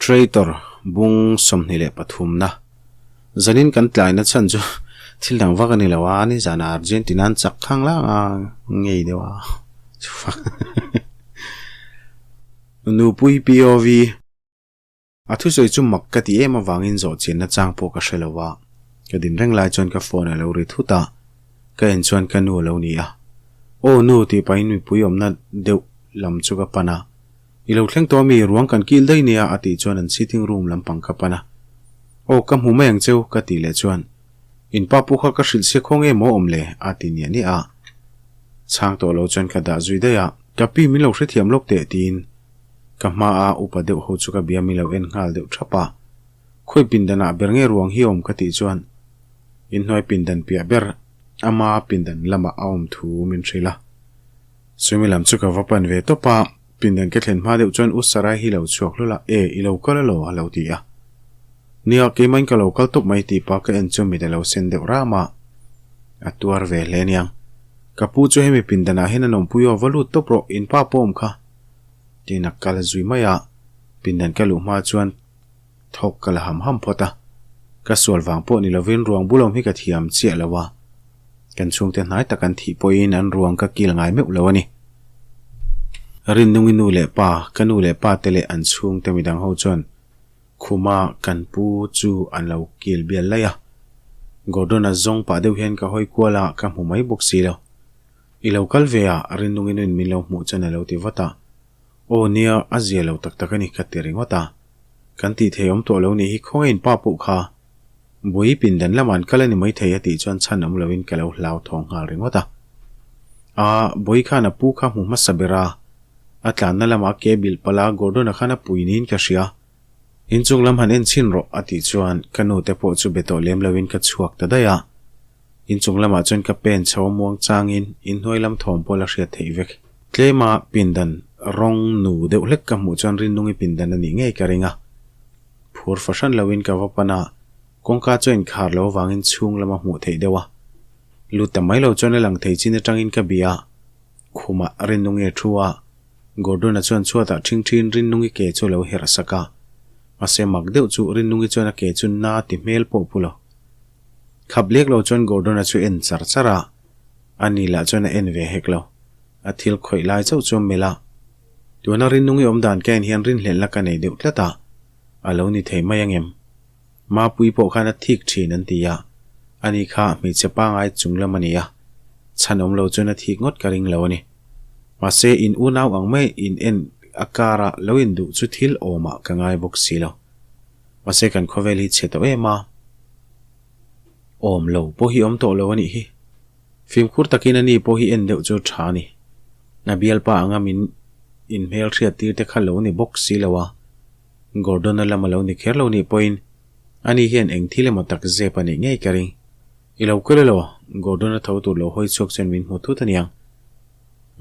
Traitor bung 23 na zanin kan tlaina chhan chu thil dang vak a ni lo a, nizanah Argentina an chak khang lang a ngei deuh a Nupui POV A thusawi chu mak ka ti em avangin zawh chianna chang pawh ka hre lo a, ka din reng lai chuan ka phone a lo ri thut a, ka en chuan ka nu a lo ni a. Aw nu tih pahin mipui awmna deuh lam chu ka pan a, I lo thleng tawh ami, ruang kan kil daih nia a tih chuan an sitting room lampang ka pan a. Aw ka hmu mai ang cheu ka tih leh chuan In pa pu kha ka hrilh sia khaw nge maw awm le a ti niah niah a. Chhang tawh lo chuan ka dah zui daih a, ka pi min lo hrethiam lawk teh tiin Ka hma a upa deuh ho chu ka bia mi lo en nghal deuh thap a. Khawi pindanah ber nge ruang hi awm ka tih chuan inhnuai pindan piah ber ama pindan lamah a awm thu min hrilh a. Chumi lam chu ka va pan ve tawp a, pindan ka thlen hma deuh chuan U Sarai hi lo chhuak hlul a, E, i lo kal alo a lo ti a. Nia, keimahin ka lo kal tawp mai tih pa ka en chu mit a lo sen deuh ram a, a tuar ve hle aniang. Ka pu chu hemi pindanah hian an awmpui aw, va lut tawp rawh, in pa pawh awm kha. Tiin a kal zui mai a, pindan ka luh hma chuan thawk ka la ham ham phawt a. Ka sual vang pawh ni lovin ruang bulawm hi ka thiam chiah lo a, kan chhungte hnai tak an thih pawhin an ruang ka kil ngai meuh lo a ni. Rinnungi nu leh pa, ka nu leh pa te leh an chhungte midang ho chuan khuma kan pu chu an lo kil bial laih a. Gordon-a zawng pah deuh hian ka hawi kual a, ka hmu mai bawk si lo. I lo kal ve a, Rinnungi nuin min lo hmuh chuan a lo ti vat a. Aw nia, a zia lo tak tak a ni ka ti ringawt a. Kan tih thei awm tawh lo nih hi khawngaih pa pawh kha Bui pindan lamah an kal a ni mai thei a tih chuan chhan awm loin ka lo hlau thawng nghal ringawt a. A, Bui khan a pu kha hmu hmasa ber a, a tlanna lamah a ke bilh palh a, Gordon-a khan a pui niin ka hria. Inchung lam han en chhin rawh a tih chuan ka nu te pawh chu be tawh lem loin ka chhuak ta daih a. Inchung lamah chuan ka pen chho a muang changin inhnuai lam thawm pawh la hriat theih vek. Tlema pindan rawng nu deuh hlek ka hmuh chuan Rinnungi pindan a nih ngei ka ring a. Phur fahran loin ka va pan a, kawngka chu a inkhar lo avangin chhung lama hmuh theih deuh a. Lut ta mai lo chuan a lang thei chin atangin ka bia a, khumah Rinnungi a thu a, Gordon-a chuan chhuatah ṭhingṭhiin Rinnungi ke chu a lo herh sak a. Mahse mak deuh chu Rinnungi chuan a ke chu na ti hmel pawh pu lo. Khap lek lo chuan Gordon-a chu en char char a, ani lah chuan a en ve hek lo. A thil khawih lai chauh chu a melh a. Tuna Rinnungi awm dan ka en hian rinhlelhna ka nei deuh tlat a, a lo ni thei mai angem? Mapui pawh khan a thik thin an ti a, ani kha hmeichhe pangai chung lam a ni a, chhan awm lo chuan a thik ngawt ka ring lo a ni. Mahse, in unau ang mai in en a kara lo induh chu thil awmah ka ngai bawk si lo. Mahse kan khawvel hi chhe tawh em a, awm lo pawh hi awm tawh lo a nih hi. Fimkhur takin a ni pawh hi en deuh chu tha a ni. A bialpa anga min inhmel hriat tir te kha lo ni bawk si lo a, Gordon-a lam a lo ni kher lo nih pawhin ani hian eng thil emaw tak zep a nih ngei ka ring. I lo kal elaw? Gordon-a tho tur lo hawi chhuak chuan min hmu thut a niang.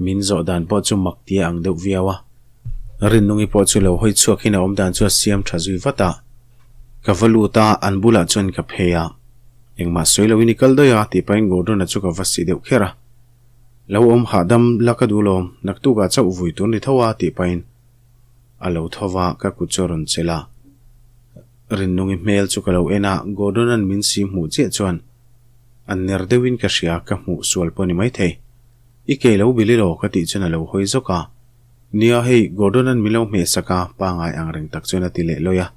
Min zawh dan pawh chu mak tia ang deuh viau a. Rinnungi pawh chu lo hawi chhuak hian a awm dan chu a siam tha zui vat a. Ka va lut a, an bulah chuan ka phei a. Engmah sawi loin i kal daih a, tih pahin Gordon-a chu ka va si deuh kher a. Lo awm hahdam la ka duh lawm, naktukah chauh vui tur ni tho a, tih pahin a lo tho va, ka kut chu a rawn chelh a. Rinnungi hmel chu ka lo en a, Gordon-a'n min si hmuh chiah chuan a ner deuhin ka hria, ka hmuh sual pawh ni maithei. I kei lo bili lo ka tih chuan a lo hawi zawk a. Nia hei, Gordon-a'n min lo hmeh sak a, pangai ang reng tak chuan a ti leh lawi a.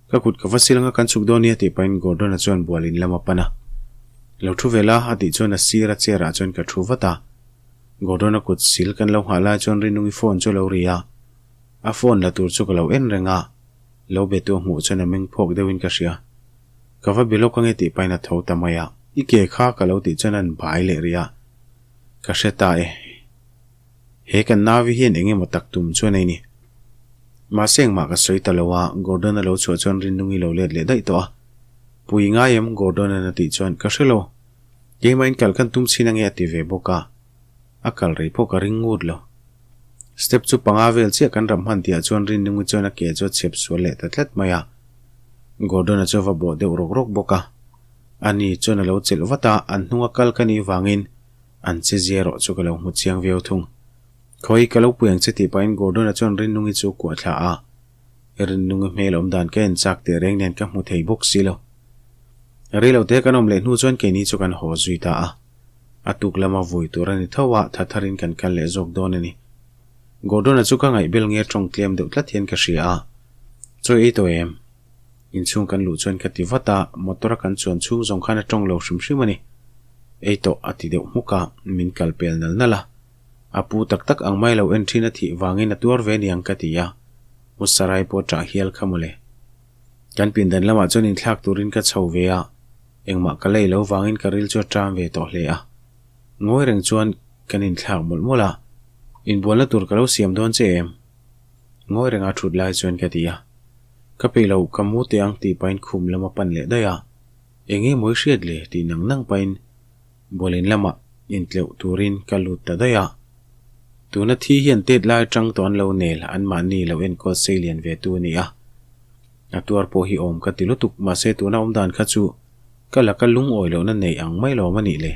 Ka kut ka va sil anga kan chhuk dawn nia tih pahin Gordon-a chuan bual in lam a pan a. Lo thu ve la a tih chuan a sir a chair ah chuan ka thu vat a. Gordon-a kut sil kan lo nghah lai chuan Rinungi phone chu a lo ri a. A phone la tur chu ka lo en reng a. Lo be tu a hmuh chuan a meng phawk deuhin ka hria. Ka va be lawk ange tih pahin a tho ta mai a. I ke kha ka lo tih chuan an bai leh rih a, ka hre ta e. He kan Navi hian eng emaw tak tum chuan a ni. Mahse engmah ka sawi ta lo a, Gordon a lo chhuah chuan Rinnungi lo let leh daih tawh a. Pui ngai em? Gordon an a tih chuan ka hre lo. Keimah in kal kan tum chhin ange a ti ve bawk a. A kal rei pawh ka ring ngut lo. Step chu panga vel chiah kan ram hman tihah chuan Rinnungi chuan a ke chu a chhep sual leh ta tlat mai a. Gordon-a chu a va bawh deuh rawk rawk bawk a. Ani chuan a lo chelh vat a, an hnunga kal ka nih vangin an che zia erawh chu ka lo hmu chiang viau thung. Khawi, ka lo pui ang che tih pahin Gordon-a chuan Rinnungi chu a kuah thla a. Rinnungi hmel awm dan ka en chak teh reng nen ka hmu thei bawk si lo. Rei lo te kan awm leh hnu chuan keini chu kan haw zui ta a. A tuk lama vui tur a ni tho a, tha tharin kan kal leh zawk dawn a ni. Gordon-a chu ka ngaihbel nge tawng tlem deuh tlat hian ka hria a. Chaw ei tawh em? Inchhung kan luh chuan ka ti vat a, motor a kan chuan chhung zawng khan a tawng lo hrim hrim a ni. Ei tawh a ti deuh hmuk a, min kal pel nal nal a. A pu tak tak ang mai lo en thin a thih vangin a tuar ve niang ka ti a, U Sarai pawh ṭah hial kha mawle. Kan pindan lamah chuan inthlak turin ka chho ve a, engmah ka lei lo vangin ka ril chu a ṭam ve tawh hle a. Ngawi reng chuan kan inthlak mawlh mawlh a, Inbualna tur ka lo siam dawn che em? Ngawi renga thut lai chuan ka ti a. Ka peih lo, ka mu teh ang tih pahin khum lam a pan leh daih a. Eng nge mawi hriat le tih nang nang pahin Bualin lamah intleuh turin ka lut ta daih a. Tuna thi hian tet lai atang tawh an lo nel, anmahni lo enkawl sei lian ve tu a ni a. A tuar pawh hi awm ka ti lutuk, mahse tuna awm dan kha chu ka laka lungawi lohna nei ang mai lawm a nih le.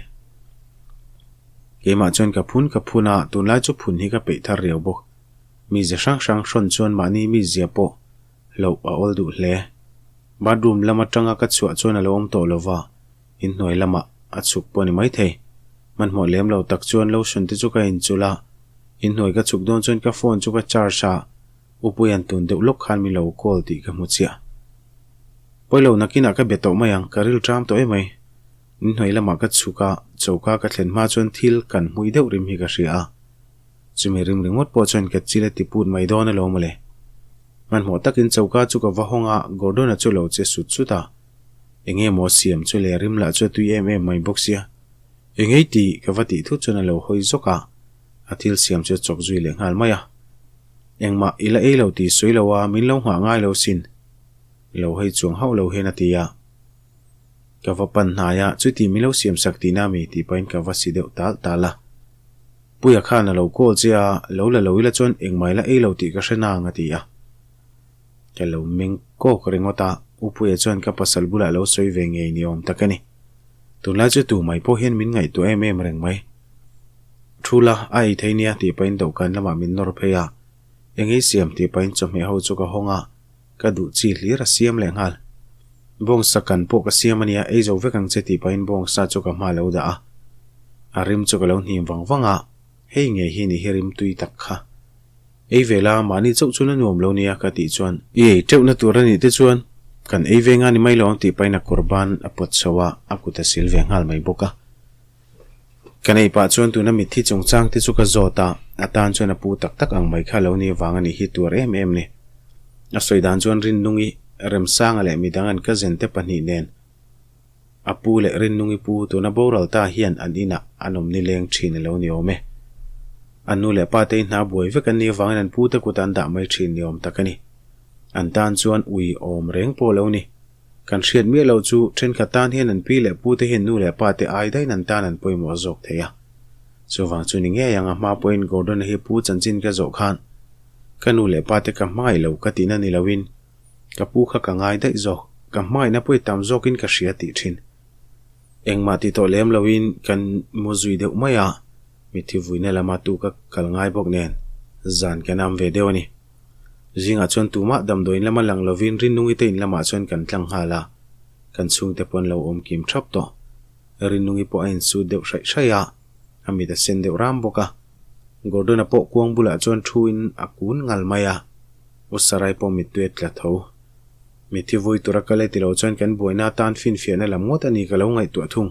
Keimah chuan ka phun ka phun a, tunlai chu phun hi ka peih thar riau bawk. Mize hrang hrang hrawn chuan mahni mizia pawh loh a awl duh hle. Bathroom lam atanga ka chhuah chuan a lo awm tawh lova, inhnuai lamah a chhuk pawh a ni maithei. Hmanhmawh lem lo tak chuan lotion te chu ka inchulh a, inhnuai ka chhuk dawn chuan ka phone chu ka charge a, Upuia'n tun deuh lawk khan min lo call tih ka hmu chiah. Pawilo nakinah ka be tawh mai ang, ka ril ṭam tawh emai. Inhnuai lamah ka chhuk a, choka ka thlen hma chuan thil kan hmui deuh rim hi ka hria a. Chumi rim ringawt pawh chuan ka chil a ti put mai dawn alawm mawle. Hmanhmawh takin choka chu ka va hawng a, Gordon-a chu lo che sut sut a. Enge maw siam chu le rim lah chu a tui em em mai bawk sia. Engei tih ka va tih thut chuan a lo hawi zawk a, a thil siam chu a chawk zui leh nghal mai a. Engmah i la ei lo tih sawi lo a, min lo nghah ngai lo sin. Lo hei chuang hauh lo hian a ti a. Ka va pan hnai a, chuti min lo siam sak tihna mi tih pahin ka va si deuh tal tal a. Puia khan a lo call che a, lo la lo ila chuan engmah i la ei lo tih ka hre nang a ti a. Ka lo meng kawk ringawt a, U Puia chuan ka pasal bulah lo sawi ve ngei ni awm tak a ni. Tunlai chu tu mai pawh hian min ngaihtuah em em reng mai. Thu la, a ei thei nia tih pahin dawhkan lamah min nawr phei a, eng ei siam tih pahin chawhmeh ho chu ka hawng a, ka duh chi hlir a siam leh nghal. Bawngsa kan pawh ka siam a nia, ei zo vek ang che tih pahin bawngsa chu ka hma lo dah a. A rim chu ka lo hnim vang vang a, hei ngei hi ni hi rim tui tak kha. Ei ve la, mahni chauh chuan a nuam lo nia ka tih chuan. I ei teuhna tur a nih te chuan kan ei ve nga ni mai lo ang tih pahin a kawr ban a pawt chho a, a kut a sil ve nghal mai bawk a. Kan ei pah chuan tuna mitthi chungchang te chu ka zawt a, a tan chuan a pu tak tak ang mai kha lo ni vang a nih hi tuar em em ni. A sawi dan chuan Rinnungi, Remsanga leh midang an cousin te pahnih nen A pu leh Rinnungi pu tuna boral ta hian an inah an awm nileng thin a lo ni awm e. An nu leh pa te hna buai vek an nih avangin an pu te kut an dah mai thin ni awm tak a ni. An tan chuan ui awm reng pawh lo ni. Kan hriat miah loh chu thenkhat tan hian an pi leh pu te hian nu leh pa te ai daihin an tan an pawimawh zawk thei a. Chuvang chu ni ngei ang a hma pawhin Gordon-a hi pu chanchin ka zawh khan ka nu leh pa te ka hmangaih lo ka tihna ni loin Ka pu kha ka ngai daih zawk, ka hmangaihna pawh i tam zawkin ka hria tih thin. Engmah ti tawh lem loin kan mu zui deuh mai a, mitthi vuina lama tu ka kal ngai bawk nen zan kan am ve deuh a ni. Zingah chuan tumah damdawiin lama lang lovin Rinnungi te in lamah chuan kan tlang nghal a, kan chhungte pawh an lo awm kim thap tawh. Rinnungi pawh a insut deuh hraih hraih a, a mit a sen deuh ram bawk a. Gordon-a pawh kuang bulah chuan thuin a kun ngal mai a. U Sarai pawh mittui a tla tho. Mitthi vui tura kal e ti lo chuan kan buaina atan finfiahna lam ngawt a ni ka lo ngaihtuah thung.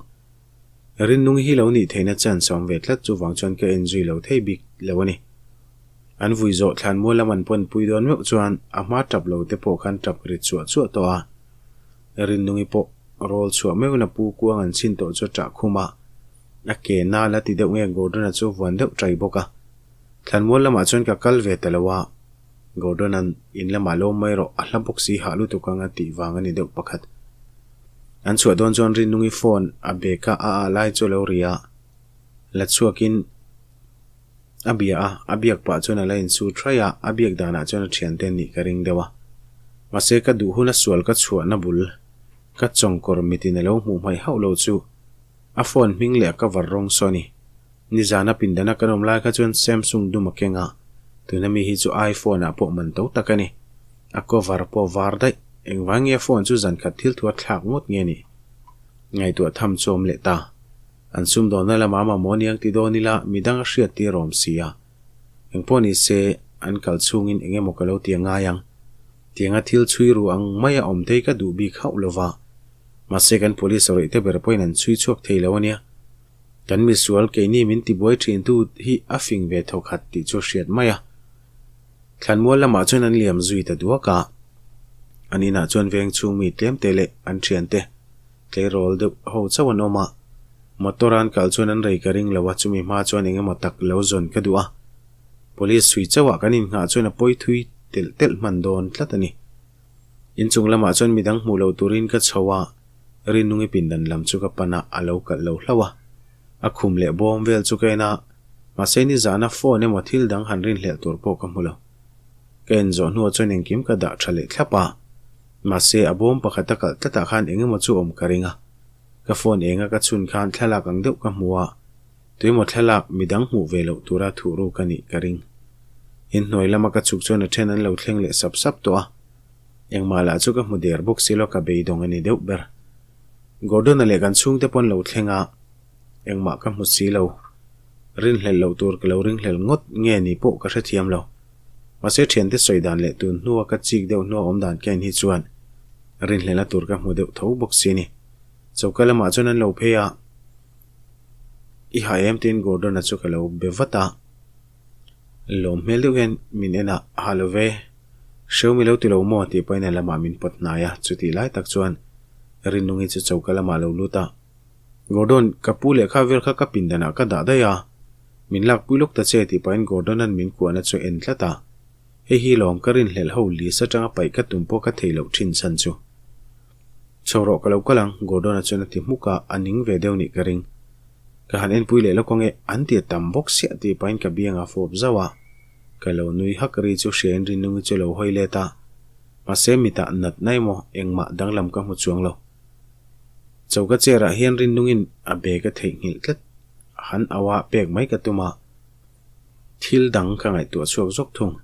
Rinnung hi lo nih theihna chance a awm ve tlat chuvang chuan ka en zui lo thei bik lo a ni. An vui zawh thlan mual lam an pawn pui dawn meuh chuan a hma tap lo te pawh khan tap ri chuah chuah tawh a. Rinnungi pawh rawl chhuah meuhin a pu kuang an chhin tawh chu a ṭah khum a. A ke nal a ti deuh nge Gordon-a chu vuan deuh ṭai bawk a. Thlanmual lamah chuan ka kal ve ta lo a, Gordon-a'n in lamah lo mai rawh, a hla bawk si hah lutuk ang a tih vang a ni deuh pakhat. An chhuah dawn chuan Rinnungi phone a bag a a ah lai chu a lo ri a, la chhuakin a bia a, a biak pah chuan a la insu thrai a, a biak danah chuan a thiante an nih ka ring deuh a. Mahse ka duh hun a sual ka chhuahna bul ka chawngkawr mitin a lo hmuh hmaih hauh lo chu a phone hming leh a cover rawng saw a ni. Nizana pindana kan awm lai kha chuan Samsung dum a keng a, tuna mi hi chu iPhone ah pawh man to tak a ni. A cover pawh var daih. Engvang nge phone chu zan khat thil thuat thlak ngawt nge ni? Ngaihtuah tham chu awm leh ta. An sumdawnna lamah mamawh aniang ti dawn ila midang a hriat tir awm si a. Engpawh ni se, an kal chhungin eng emaw ka lo ti a ngai ang. Tianga thil chhui ru ang maia awm thei ka duh bik hauh lova. Mahse kan police rawih te ber pawhin an chhui chhuak thei lo ania. Kan misual keini min tibuai thintu hi a fing ve thawkhat tih chu a hriat mai a. Thlanmual lamah chuan an liam zui ta duak a. An inah chuan veng chhung mi tlem te leh an thiante tleirawl deuh ho chauh an awm a. Motor a an kal chuan an rei ka ring lo a, chumi hma chuan eng emaw tak lo zawn ka duh a. Police chhui chauhah kan innghah chuan a pawi thui telh telh hman dawn tlat a ni. Inchung lamah chuan midang hmuh loh turin ka chho a, Rinnungi pindan lam chu ka pan a, a lo kalh lo hlauh a. A khum leh bawm vel chu ka en a, mahse nizana phone emaw thil dang han rinhlelh tur pawh ka hmu lo. Ka en zawh hnuah chuan engkim ka dah tha leh thlap a, mahse a bawm pakhat a kalh tlatah khan eng emaw chu awm ka ring a. Ka phone enga ka chhun khan thlalak ang deuh ka hmu a, tuemaw thlalak midang hmuh ve loh tura thuh ruk a nih ka ring. Inhnuai lama ka chhuk chuan a then an lo thleng leh sap sap tawh a, engmah lah chu ka hmu der bawk si lo ka beidawng a ni deuh ber. Gordon-a leh kan chhungte pawn lo thleng a, engmah ka hmu si lo. Rinhlelh loh tur ka lo ringhlel ngawt nge ni pawh ka hrethiam lo. Mahse thiante sawi dan leh tun hnua ka chik deuh hnua awm dan ka en hi chuan rinhlelhna tur ka hmu deuh tho bawk si ni. Choka lamah chuan an lo phei a, I ha em tiin Gordon-a chu ka lo be vat a. Lawm hmel deuh hian min en a, Ha lo ve. Hreu mi lo ti lo maw tih pawhin a lamah min pawt hnai a, chutih lai tak chuan Rinnungi chu choka lamah a lo lut a. Gordon, ka pu lehkha vel kha ka pindanah ka dah daih a, min lakpui lawk ta che tih pahin Gordon-a'n min kuahna chu a en tlat a. Hei hi lawm ka rinhlelh ho list atanga paih ka tum pawh ka thei loh thin chhan chu. Chho rawh ka lo kal ang, Gordon-a chuan a ti hmuk a, a ning ve deuh nih ka ring. Ka han enpui leh lawk ange, an ti a tam bawk siah tih pahin ka biangah fawp zauh a. Ka lo nui hak ri chu hriain Rinnungi chu lo hawi let a, mahse mitah natna emaw engmah danglam ka hmu chuang lo. Choka chair ah hian Rinnungin a bag a theihnghilh tlat han au a pek mai ka tum a, thil dang ka ngaihtuah chhuak zawk thung.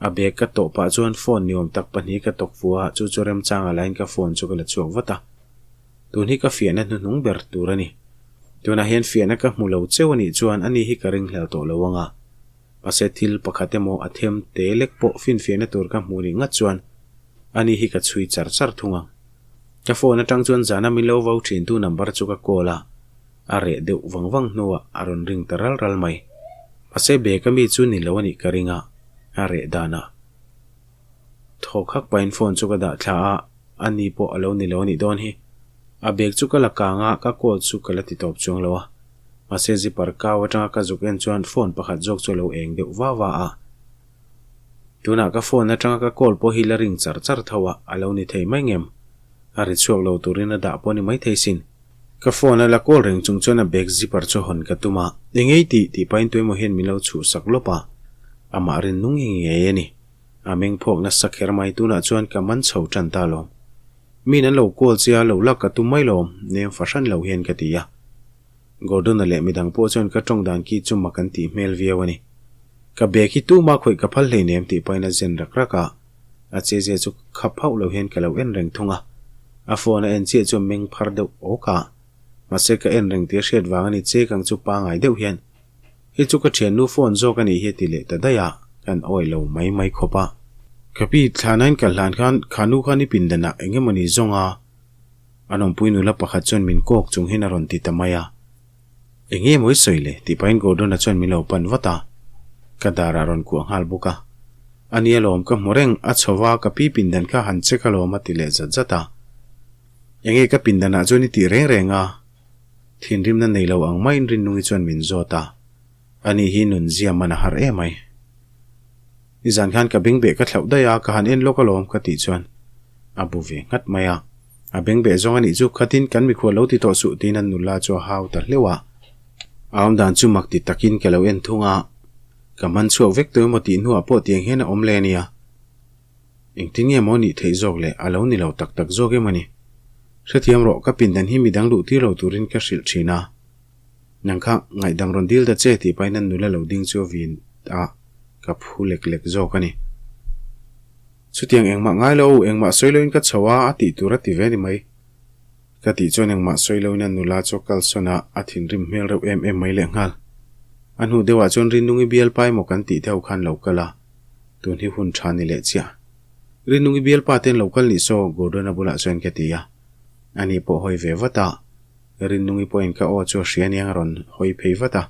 A bag ka tawh pah chuan phone ni awm tak pahnih ka tawk fu a, chu chu remchang a laiin ka phone chu ka la chhuak vat a. Tun hi ka fiahna hnuhnung ber tur a ni. Tunah hian fiahna ka hmu lo cheu a nih chuan ani hi ka ringhlel tawh lo ang a. Mahse thil pakhat emaw a them te lek pawh finfiahna tur ka hmuh nih ngat chuan ani hi ka chhui char char thung ang. Ka phone atang chuan zana min lo vo thin tu number chu ka call a, a reh deuh vang vang hnuah a rawn ring ta ral ral mai. Mahse bag ami chu ni lo a nih ka ring a, a reh danah. Thawk hak pahin phone chu ka dah thla a, a ni pawh a lo ni lo a nih dawn hi. A bag chu ka la kang a, ka call chu ka la ti tawp chuang lo a. Mahse zipper kau atanga ka zuk en chuan phone pakhat zawk chu a lo eng deuh va va a. Tunah ka phone atanga ka call pawh hi la ring char char tho a, a lo ni thei mai ngem? A ri chhuak lo turin a dah pawh ni mai thei sin. Ka phone a la call reng chung chuan a bag zipper chu hawn ka tum a, Engei tih tih pahin tuemaw hian min lo chhuhsak lawp a, amah rin nung hi ngei a ni. A meng phawk nasa kher mai tunah chuan ka man chho tan ta lawm. Min an lo call che a, lo lak ka tum mai lawm, nem fahran lo hian ka ti a. Gordon-a leh midang pawh chuan ka tawng dan ki chu mak an tih hmel viau a ni. Ka bag hi tuma khawih ka phal hleinem tih pahin a zen rak rak a, a che zia chu khap hauh lo hian ka lo en reng thung a. A phone a en chiah chuan meng phar deuh awk a, mahse ka en reng tih a hriat vang a ni che kang chu pangai deuh hian Hei chu ka thiannu phone zawk a nih hi a ti leh ta daih a, kan awih lo mai mai khawp a. Ka pi thlanain ka hlan khan khanu khan i pindanah eng emaw ni zawng a, An awmpui nula pakhat chuan min kawk chung hian a rawn ti ta mai a. Eng nge maw i sawi le? tih pahin Gordon-a chuan min lo pan vat a, ka darah a rawn kuah nghal bawk a. A nia lawm ka hmu reng, a chho va, ka pi pindan kha han check alawm a ti leh zat zat a. Eng nge ka pindanah chuan i tih reng reng a? Thinrimna nei lo ang maiin Rinnungi chuan min zawt a, ani hi nunzia man a har em mai. Nizan khan ka bengbeh ka thlauh daih a, ka han en lawk alawm ka tih chuan a bu ve nghat mai a. A bengbeh zawng a nih chu khatin kan mikhual lo ti tawh suh tiin an nula chu a hau ta hleuh a. A awmdan chu mak ti takin ka lo en thung a, ka man chhuak vek tawh emaw tih hnuah pawh tiang hian a awm le a nia. Engtin nge maw nih theih zawk le, a lo ni lo tak tak zawk em a ni. Hrethiam rawh, ka pindan hi midang luh tir lo turin ka hrilh thin a. Nang kha ngaihdam rawn dil ta che tih pahin an nula lo ding chu a vin a, ka phu lek lek zawk a ni. Chutiang engmah ngai lo, engmah sawi loin ka chho a, a tih tur a ti ve ni mai. Ka tih chuan engmah sawi loin a nula chu a kalsawn a, a thinrim hmel reuh em em mai lehnghal. A hnu deuhah chuan Rinnungi bialpa emaw kan tih te ho khan lo kal a, tun hi hun tha ni leh chiah. Rinnungi bialpa ten lo kal nih saw Gordon-a bulah chuan ka ti a, ani pawh hawi ve vat a, Rinnungi pawhin ka aw chu a hria aniang a rawn hawi phei vat a.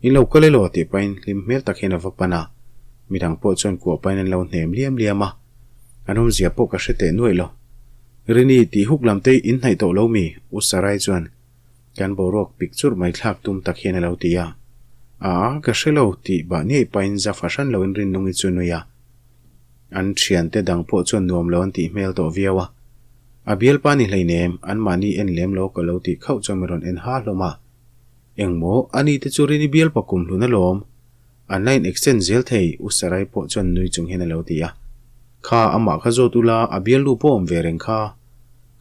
In lo kal elaw tih pahin hlim hmel tak hian a va pan a, midang pawh chuan kuah pahin an lo hnem liam liam a, an awmzia pawh ka hre teh nuaih lo. Rini tih huk lam te in hnaih tawh lo mi? U Sarai chuan kan boruak pik churh mai thlak tum tak hian a lo ti a. Aa, ka hre lo tih bah niaih pahin za fahran loin Rinnungi chu nui a. An thiante dang pawh chuan nuam lo an tih hmel tawh viau a. A bialpa ni hleinem, anmahni en lem lo ka lo tih khauh chuan mi rawn en ha hlawm a. Engmaw, ani te chu Rini bialpa kum hlun alawm. An la in extend zel thei, U Sarai pawh chuan nui chung hian a lo ti a. Kha, amah kha zawt ula, a bialnu pawh awm ve reng kha.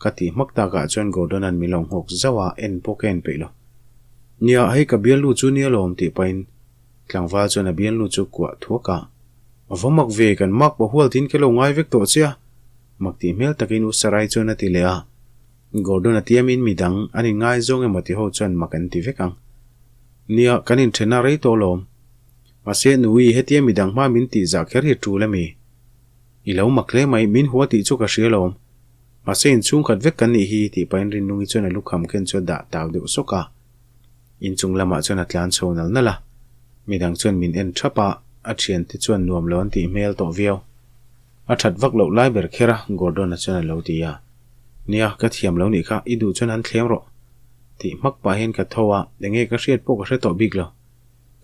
Ka tih hmak takah chuan Gordon-a'n min lo nghawk zauh a, en pawh ka en peih lo. Nia, hei ka bialnu chu nia lawm tih pahin tlangval chuan a bialnu chu kuah thuak a. A va mak ve, kan mak pawh hual tiin ka lo ngai vek tawh che a, mak tih hmel takin U Sarai chuan a ti leh a. Gordon a tiamin midang an inngaizawng emaw ti ho chuan mak an ti vek ang. Nia, kan inthen a rei tawh lawm. Mahse, Nui, hetia midang hma min tih zah kher hi tul ami? I lo mak hle mai, min hua tih chu ka hria lawm. Mahse, inchhungkhat vek kan nih hi, tih pahin Rinnungi chuan a lukham ken chu a dah tau deuh sawk a. Inchung lamah chuan a tlan chho nal nal a. Midang chuan min en thap a, a thiante chuan nuam lo an tih hmel tawh viau. A that vak loh lai ber kher a, Gordon-a chuan a lo ti a. Nia, ka thiam lo nih kha, i duh chuan han thlem rawh. Tih hmak pah hian ka tho a, enge ka hriat pawh ka hre tawh bik lo.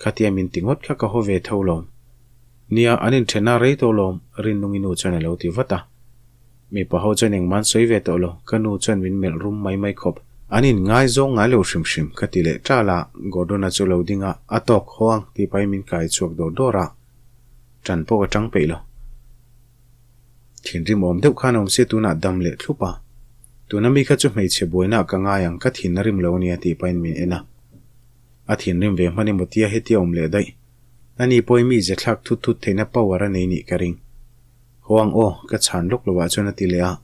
Khatia min ti ngawt kha ka haw ve tho lawm. Nia, an inthen a rei tawh lawm, Rinnungi nu chuan a lo ti vat a. Mipa ho chuan engmah an sawi ve tawh lo, ka nu chuan min melh rum mai mai khawp. An inngaizawng ngai lo hrim hrim, ka ti leh ṭal a, Gordon-a chu lo ding a, a tawk haw ang tih pahin min kai chhuak dawr dawr a. Ṭan pawh ka ṭang peih lo. Thinrim awm deuh khan awm se tunah dam leh thlup a. Tuna mi kha chu hmeichhe buainaah ka ngai ang, ka thin a rim lo ania tih pahin min en a. A thinrim ve hman emaw tia hetia awm leh daih. Ani pawhin mi zethlak thut thut theihna power a nei nih ka ring. Haw ang aw, ka chhan lawk lovah chuan a ti leh a.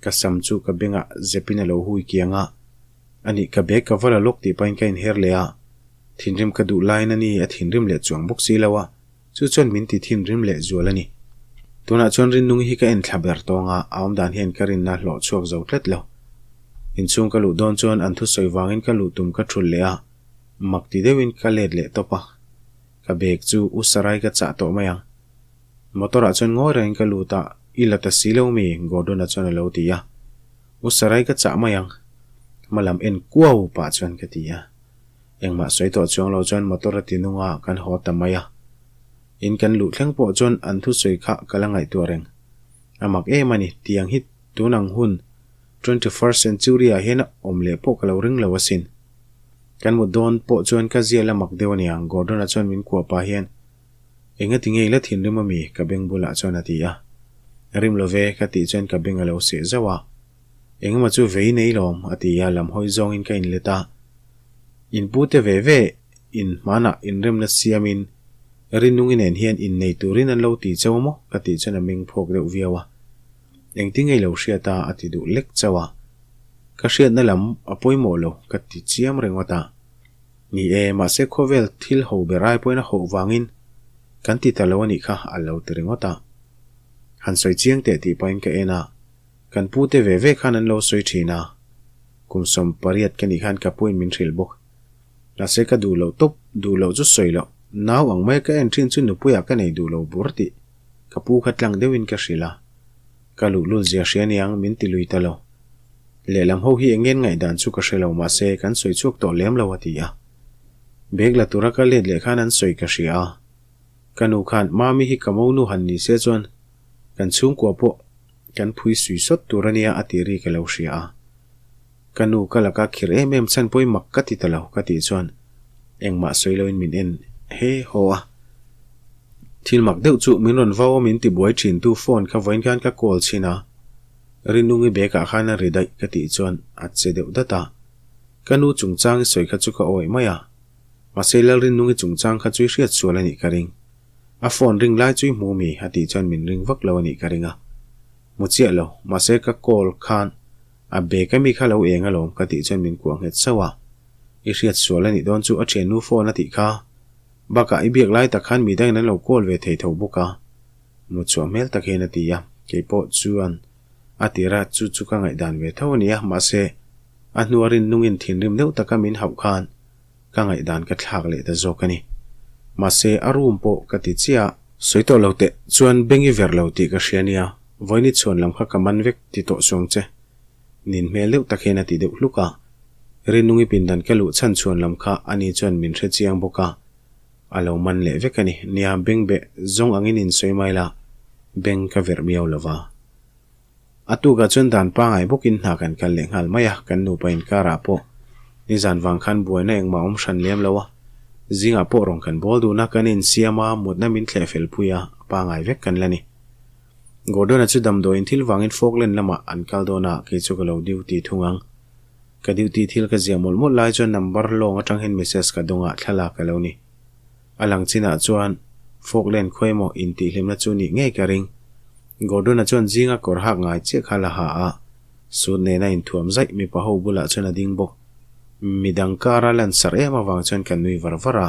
Ka sam chu ka bengah zepin a lo hui kiang a. Ani ka bag ka va la lawk tih pahin ka inher leh a. Thinrim ka duh laiin ani a thinrim leh chuang bawk si lo a. Chu chuan min ti thinrim leh zual a ni. Tunah chuan Rinnungi hi ka en thla ber tawng a, a awmdan hian ka rinna hlawh chhuak zo tlat lo. Inchhung ka luh dawn chuan an thusawi vangin ka luh tum ka thulh leh a, mak ti deuhin ka let leh tawp a. Ka bag chu U Sarai ka chah tawh mai ang. Motor ah chuan ngawi rengin ka lut a, I la ta si lo mi? Gordon-a chuan a lo ti a. U Sarai ka chah mai ang. Hmalam en kuau pah chuan ka ti a. Engmah sawi tawh chuang lo chuan motor a ti nung a, kan haw ta mai a. In kan luh thleng pawh chuan an thusawi kha ka la ngaihtuah reng. A mak em a ni, tiang hi tun ang hun 21st century ah hian a awm leh pawh ka lo ring lo asin. Kan mut dawn pawh chuan ka zial a mak deuh a niang, Gordon-a chuan min kuah pah hian, Engati nge i la thinrim a mi? ka beng bulah chuan a ti a. Rim lo ve, ka tih chuan ka beng a lo seh zauh a. Engemaw chu vei nei lawm, a ti a, lam hawi zawngin ka inlet a. In pute ve ve in hmanah inremna siamin Rinnungi nen hian innei turin an lo ti chauh maw? ka tih chuan a meng phawk deuh viau a. Engtin ngei lo hriat a, a ti duh lek chauh a. Ka hriatna lam a pawimawh lo, ka ti chiam ringawt a. Ni e, mahse khawvel thil ho ber ai pawhin a hoh vangin kan ti ta lo a nih kha, a lo ti ringawt a. Han sawi chiang teh tih pahin ka en a. Kan pute ve ve khan an lo sawi thin a, kum 18 ka nih khan ka puin min hrilh bawk. Mahse ka duh loh tawp, duh loh chu sawi loh, nau ang mai ka en thin chu nupuiah ka nei duh lo bur tih ka pu kha tlang deuhin ka hrilh a. Ka luhlul zia hria niang min ti lui ta lo. Lehlam ho hi engen ngaihdan chu ka hre lo mahse kan sawi chhuak tawh lem lo a ti a. Bag la tura ka let leh khan an sawi ka hria a. Ka nu khan Mami hi ka monu han ni se chuan kan chhungkua pawh Kan phui sui sawt tur a nia a tih ri ka lo hria a. Ka nu ka laka khir em em chhan pawhin mak ka ti ta lo ka tih chuan engmah sawi loin min en he haw a. Thil mak deuh chu min rawn vau a min ti buai thin tu phone kha vawiin khan ka call chhin a. Rinungi bag ah khan a ri daih ka tih chuan a che deuh dat a. Ka nu chungchang i sawi kha chu ka awih mai a. Mahse Lalrinnungi chungchang kha chu i hriat sual a nih ka ring. A phone ring lai chu i hmu mi? A tih chuan min ring vak lo a nih ka ring a. Hmu chiah lo, mahse ka call khan a bag a mi kha lo eng alawm ka tih chuan min kuah nghet sauh a. I hriat sual a nih dawn chu a thiannu phone a tih kha. Bakah i biak lai tak khan mi dangin an lo call ve thei tho bawk a. Mu chhuah hmel tak hian a ti a, keipawh chuan a tir a, chu chu ka ngaihdan ve tho a ni a, mahse a hnua rinnungin thinrim deuh taka min hauh khan ka ngaihdan ka thlak leh ta zawk a ni. Mahse a room pawh ka ti chiah a. Sawi tawh lo teh, chuan beng i verh lo tih ka hria nia, vawiin i chhuan lam kha ka man vek ti tawh suang che. Nin hmel deuh tak hian a ti deuh hluk a. Rinnungi pindan ka luh chhan chhuan lam kha ani chuan min hre chiang bawk a. A lo man leh vek a ni. Nia, beng beh zawng angin insawi mai la, beng ka verh miau lo va. A tukah chuan dan pangai bawkin hna kan kal leh nghal mai a, kan nupa inkarah pawh nizan vang khan buaina engmah awm hran lem lo a, zingah pawh rawn kan bawl dun a, kan insiam a, mutna min thleh fel pui a, a pangai vek kan la ni. Gordon-a chu damdawiin thil vangin Falkland lamah an kal dawn a, kei chu ka lo duty thung ang. Ka duty thil ka ziah mawlh mawlh lai chuan number lawng atang hian message ka dawng a, thlalak a lo ni. A lang chinah chuan Falkland khaw emaw intihhlimna chu nih ngei ka ring. Gordon-a chuan zinga kawr hak ngai chiah kha la ha a, suit nena inthuam zaih mipa ho bulah chuan a ding bawk. Midang kara lan sarh em avang chuan ka nui var var a.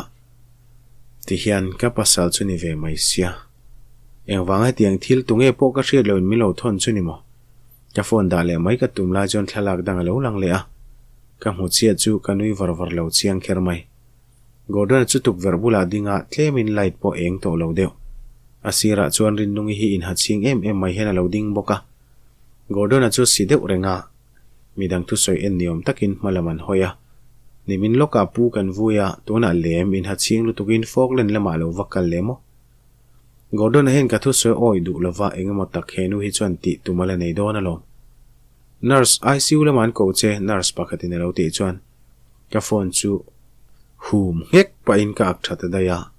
Tihian ka pasal chu ni ve mai sia. Engvang hetiang thil tunge pawh ka hriat loin min lo thawn chu ni maw? Ka phone dah leh mai ka tum lai chuan thlalak dang a lo lang leh a, ka hmu chiah chu ka nui var var lo chiang kher mai. Gordon-a chu tukverh bulah ding a, tlemin light pawh eng tawh lo deuh. A sirah chuan Rinnungi hi inha chhing em em mai hian a lo ding bawk a. Gordon-a chu si deuh reng a, midang thusawi en niawm takin hma lam an hawi a. Nimin lawkah pu kan vui a, tunah lem inha chhing lutukin Falkland lamah a lo va kal leh maw? Gordon-a hian ka thusawi awi duh lova engemaw tak he nu hi chuan tih tum a la nei dawn alawm. Nurse, ICU lamah an koh che, nurse pakhatin a lo tih chuan ka phone chu hum nghek pahin ka ak tha ta daih a,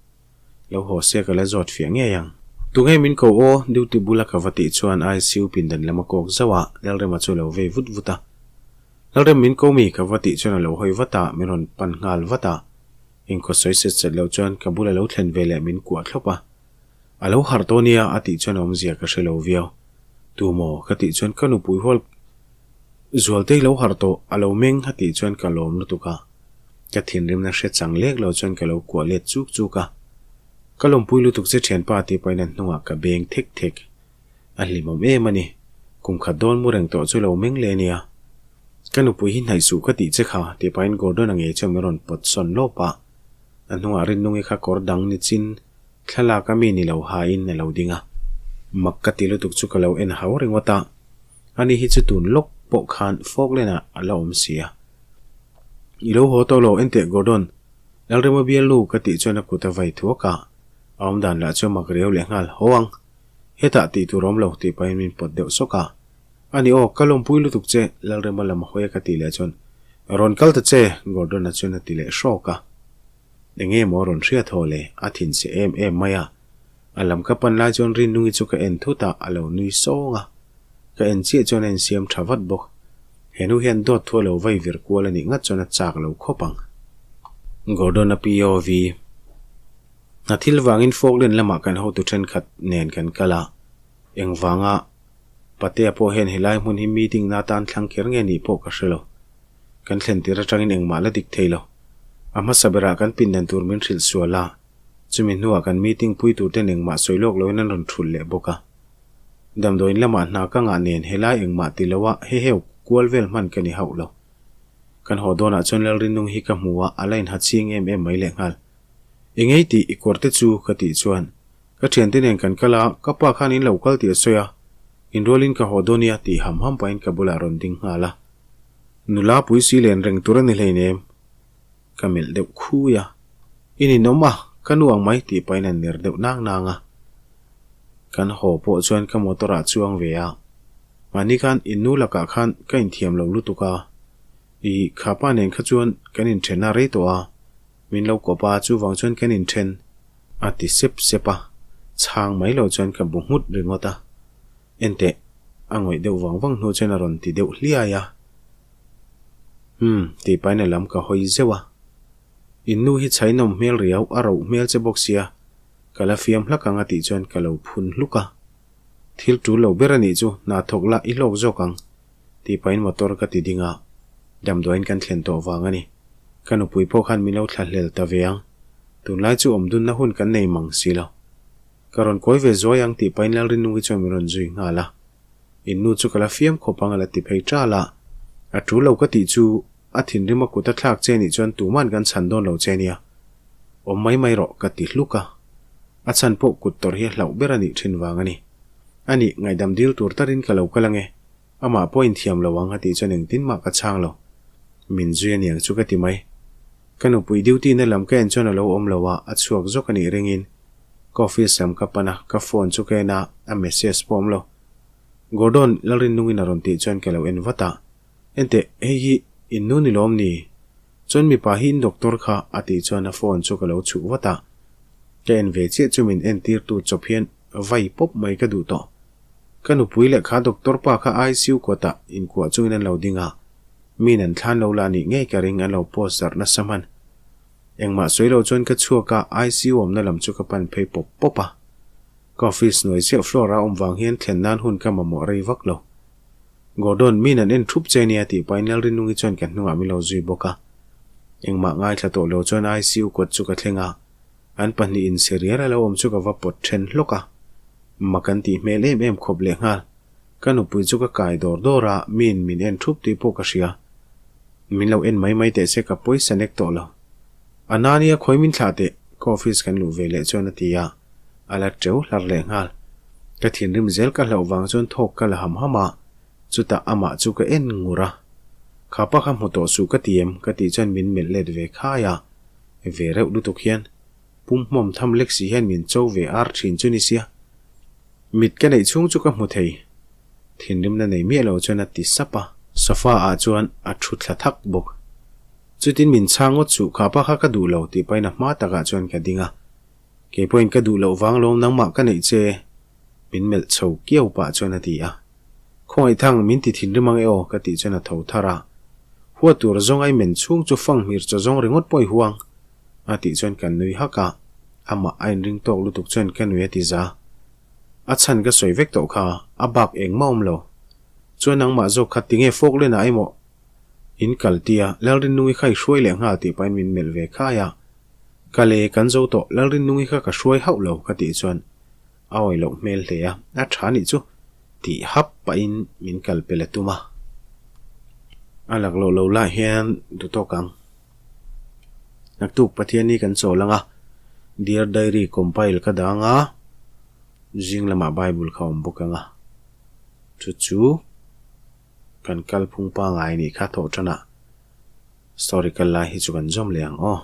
lo haw se ka la zawt fiah ngei ang. Tunge min ko aw, duty bula ka va tih chuan ICU pindan lam a kawk zauh a, Lalrema chu a lo vei vut vut a. Lalrem min ko mi ka va tih chuan a lo hawi vat a, min rawn pan nghal vat a. Engkhaw sawi set set loh chuan ka bula lo thlen ve leh min kuah thlawp a. A lo harh tawh nia a tih chuan awmzia ka hre lo viau. Tu maw? Ka tih chuan ka nupui hual Zualtei lo harh tawh a lo meng a tih chuan ka lawm lutuk a. Ka thinrimna hre chang lek lo chuan ka lo kuah let chuk chuk a. Ka lawmpui lutuk che thianpa tih pawhin a hnungah ka beng thek thek. A hlimawm em a ni. Kum khat dawn mu reng tawh chu lo meng leh nia. Ka nupui hi hnaih suh ka tih che kha, tih pahin Gordon-a ngei chuan min rawn pawt sawn lawp a. A hnungah Rinnungi kha kawr dang ni chin thlalak a mi ni lo hain a lo ding a. Mak ka ti lutuk chu ka lo en hau ringawt a. Ani hi chu tun lawk pawh khan Falkland-ah a la awm si a. I lo haw tawh lo, enteh Gordon, Lalrema bialnu ka tih chuan a kut a vai thuak a. A awmdan lah chu a mak riau leh nghal haw ang. Hetah tih tur awm lo tih pahin min pawt deuh sawk a. Ani aw, ka lawmpui lutuk che, Lalrema lam hawi a ka tih leh chuan, Rawn kal ta che, Gordon-a chuan a ti leh hrawk a. Enge maw rawn hriat haw le, a thinchhe em em mai a. A lam ka pan lai chuan Rinnungi chu ka en thut a, a lo nui sawng a. Ka en chiah chuan a insiam tha vat bawk. He nu hian dawt thu a lo vai vir kual a nih ngat chuan a chak lo khawp ang. Gordon-a POV. Hna thil vangin Falkland lamah kan hotu thenkhat nen kan kal a, engvanga Patea pawh hian helai hmun hi meeting na atan thlang kher nge nih pawh ka hre lo. Kan thlen tir atangin engmah la dik thei lo. A hmasa berah kan pindan tur min hrilh sual a, chumi hnuah kan meeting pui tur ten engmah sawi lawk loin an rawn thulh leh bawk a. Damdawiin lamah hna ka ngah nen helai engmah ti loa heheu kual vel hman ka ni hauh lo. Kan haw dawnah chuan Lalrinnung hi ka hmu a, a la inha ching em em mai lehnghal. Engei tih i kawr te chu ka tih chuan Ka thiante nen kan kal a, ka pa khan in lo kal tih a sawi a, inrualin ka haw dawn nia tih ham ham pahin ka bulah rawn ding nghal a. Nula pui si len reng tur a ni hleinem. Ka melh deuh khui a, I ninawm a, ka nu ang mai tih pahin a ner deuh nang nang a. Kan haw pawh chuan ka motor ah chuang ve a, mahni khan in nu lakah khan ka inthiam lo lutuk a, i kha pa nen kha chuan kan inthen a rei tawh a, Min lo kawp a, chuvang chuan kan inthen a ti sep sep a, chhang mai lo chuan ka bu nghut ringawt a. Enteh, a ngawih deuh vang vang hnu chuan a rawn ti deuh hliai a. Umm, tih pahin a lam ka hawi zeuh a. In nu hi chhainawm hmel riau, a roh hmel che bawk sia. Ka la fiam hlak ang a tih chuan ka lo phun hluk a. Thil tul lo ber a nih chu, hna thawk la i hlawk zawk ang tih pahin motor ka ti ding a, damdawiin kan thlen tawh vang a ni. Ka nupui pawh khan min lo thla hlel ta ve ang, tunlai chu awm dunna hun kan nei mang si lo. Ka rawn kawi ve zuai ang tih pahin Lalrinnungi chuan min rawn zui nghal a. In nu chu ka la fiam khawp ang a la ti phei ṭal a. A ṭul lo ka tih chu a thinrim a kut a thlak che nih chuan tuman kan chhan dawn lo che nia. Awm mai mai rawh ka ti hluk a. A chhan pawh kut tawrh hi a hlauh ber a nih ṭhin vang a ni. A nih, ngaihdam dil tur tarin ka lo kal ange. Amah pawh inthiam lo ang a tih chuan engtin mah ka chhang lo. Min zui a niang chu ka ti mai. Ka nupui duty na lam ka en chuan a lo awm lo a, a chhuak zawk a nih ringin ka office lam ka pan a, ka phone chu ka en a, a message pawh awm lo. Gordon, Lalrinnungin a rawn tih chuan ka lo en vat a. Enteh, hei hi in nu ni lawm ni? Chuan mipa hi in doctor kha a tih chuan a phone chu ka lo chhuh vat a. Ka en ve chiah chu min entirtu chawp hian vai pawp mai ka duh tawh. Ka nupui leh kha doctor pa kha ICU kawtah inkuah chungin an lo ding a, min an thlan lo lah nih ngei ka ring an lo post zarh nasa hman. Engmah sawi lo chuan ka chhuak a, ICU awmna lam chu ka pan phei pawp pawp a. Ka office hnuai chiah floor a awm vang hian thlen nan hun ka mamawh rei vak lo. Gordon, min an en thup che nia tih pahin Lalrinnungi chuan ka hnungah min lo zui bawk a. Engmah ngaithla tawh lo chuan ICU kawt chu ka thleng a, an pahnihin serial a lo awm chu ka va pawt then hlawk a. Mak an tih hmel em em khawp leh nghal. Ka nupui chu ka kai dawr dawr a, miin min en thup tih pawh ka hria. Min lo en mai mai teh se ka pawisa nek tawh lo. A nania khawi min thlah teh, ka office kan luh ve leh chuan a ti a, a la teu hlar leh nghal. Ka thinrim zel ka hlauh vang chuan thawk ka la ham ham a, chutah amah chu ka en ngur a. Kha pa kha hmu tawh suh ka ti em? ka tih chuan min melh let ve khai a, ve reuh lutuk hian. Pum hmawm tham lek si hian min cho ve ar thin chu ni sia. Mit ka neih chhung chu ka hmu thei. Thinrimna nei miah lo chuan a ti sap a. Sofa ah chuan a thu thla thak bawk. Chutin min chhang ngawt suh, kha pa kha ka duh lo tih pahin a hma takah chuan ka ding a. Kei pawhin ka duh loh vang lawm nangmah ka neih che min melh chho kiau pah chuan a ti a. Khawngaihthang min ti thinrim ang e aw ka tih chuan a tho thar a. Hua tur zawng ai men chhung chu fang hmir chaw zawng ringawt pawh i huang a tih chuan kan nui hak a, amah a inring tawk lutuk chuan ka nui a ti za. A chhan ka sawi vek tawh kha, a bak engmah awm lo. Chuan nangmah zawk kha tinge fawk lenah emaw in kal tia Lalrinnungi kha i hruai leh nghal tih pahin min melh ve khai a. Ka le kan zo tawh, Lalrinnungi kha ka hruai hauh lo ka tih chuan a awi loh hmel hle a, a tha nih chu tih hap pahin min kal pel a tum a. A laklawh lo lah hian duhtawk ang. Naktuk Pathian hi kan chawl ang a, Dear Diary compile ka dang a, zing lamah Bible kha awm bawk ang a, chu chu kan kalphung pangai nih kha thawh tanah story kal lai hi chu kan zawm leh ang aw.